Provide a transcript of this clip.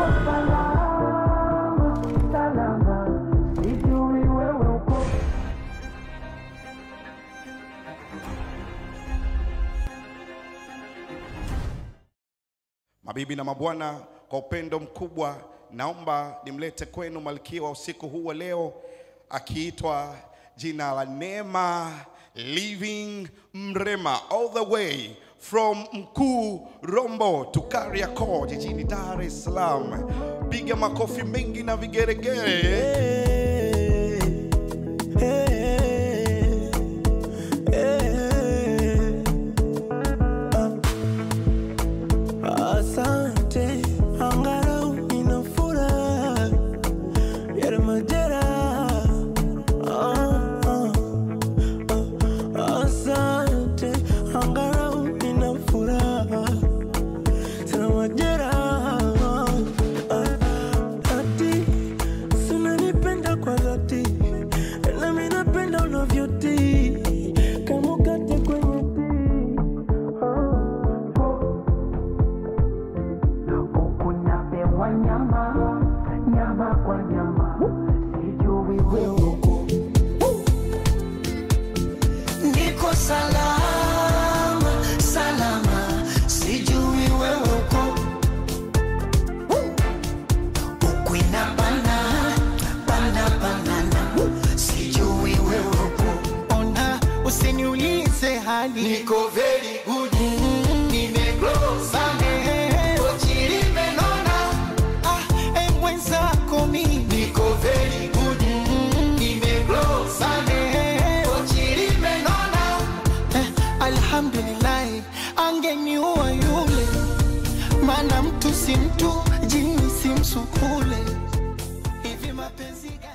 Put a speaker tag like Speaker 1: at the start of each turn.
Speaker 1: Niko salama, salama, sijui wewe uko.
Speaker 2: Mabibi na mabwana, kwa upendo mkubwa naomba nimlete kwenu malkia wa usiku huu wa leo, akiitwa jina la Neema Living Mrema, all the way from Mkuu Rombo to Kariakoo jijini Dar es Salaam. Piga makofi mengi na vigeregere.
Speaker 1: Hey, hey, hey. Asante, angalau nina furaha yale majeraha. Asante, angalau nina furaha sina majeraha. Ati sinanipenda kwa dhati, nami napenda unavyoti kama ukate kwenye tii. Huku napewa nyama, nyama kwa nyama, sijui wewe uko. Niko salama, salama, sijui wewe uko. Huku inabana, bana banana, sijui wewe uko.
Speaker 3: Ona, usiniulize hali,
Speaker 4: niko very good, nimegrow sana, kochi limenona.
Speaker 3: Ah, mwenzako mimi
Speaker 4: niko very good, nimegrow sana, kochi limenona.
Speaker 3: Alhamdulillah, angeniua yule, maana mtu si mtu, jini si msukule. Hivi mapenzi gani?